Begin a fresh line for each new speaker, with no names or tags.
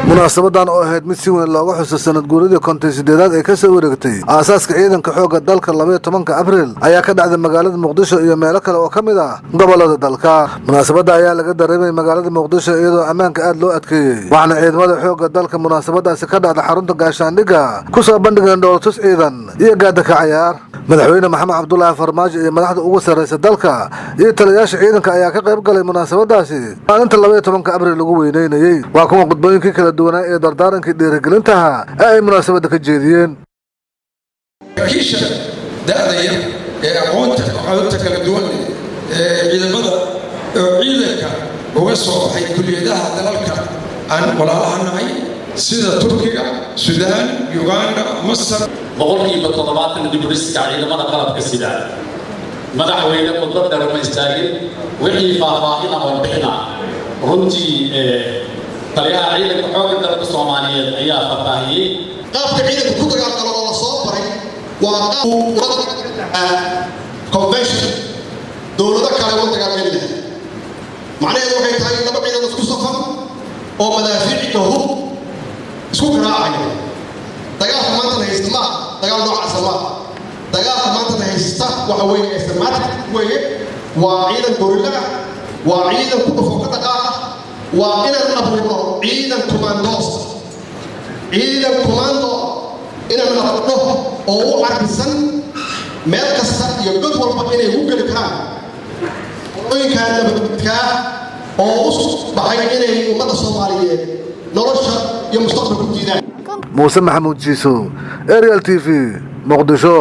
Munaasabadan oo ahayd mid si weyn looga xuso sanad guuradii 58aad ee kasoo wareegtay aasaaska ciidanka xoogga dalka, 12-ka Abriil, ayaa ka dhacday magaalada Muqdisho iyo meelo kale oo ka mid ah gobolada dalka. Munaasabadda ayaa laga dareemay magaalada Muqdisho, iyadoo ammaanka aad loo adkeeyey, waxaana ciidamada xoogga dalka munaasabadaasi ka dhacda xarunta gaashaandhigga ku soo bandhigeen dhoolatus ciidan iyo gaadaka cayaar. Madaxweyne Maxamed Cabdulaahi Farmaajo iyo madaxda ugu sarraysa dalka iyo taliyayaasha ciidanka ayaa ka qayb galay munaasabadaasi maalinta 12-ka Abriil lagu weyneynayey. Waa kuwa khudbooyinkii kala duwanaa ee dardaarankii dhiirigelintaha ee ay munaasabadda ka jeediyeen.
Saraakiisha da'da yar ee aqoonta kala duwan leh ee ciidamada oo ciidanka uga soo baxay kuliyadaha dalalka aan walaalaha nahay, sida Turkiga, Suudaan, Uganda, Masar.
70% dibudhiska ciidamada qalabka sida, madaxweyne, khudbad dheer ma istaagin. Wixii faahfaahin ama warbixina runtii taliyaha ciidanka xoogga dalka Soomaaliyeed ayaa faahfaahiyey.
Qaabka ciidanka ku dagaalgalo oo la soo baray waa qaab convention dowlado kale ula dagaalgeli lahay. Macnaheedu waxay tahay laba ciidan isku safan oo madaafiic iyo hub isku garaacaya. Dagaalka maanta la haysta maaha dagaal noocaasa maaha. Dagaalka maanta la haysta waxa weeye asymmetric weeye, waa ciidan gorilla ah, waa ciidan ku dhufo ka dhaqaaqa. Waa inaan abuurno ciidan commandos, ciidan commando inaan abuurno oo u carbisan meel kasta iyo god walba inay u geli karaan qolooyinkaa nabadgudkaa oo u baxay inay ummadda Soomaaliyeed nolosha iyo mustaqbalka ku diidaan.
Muuse Maxamuud Jiiso, Ariel TV, Muqdisho.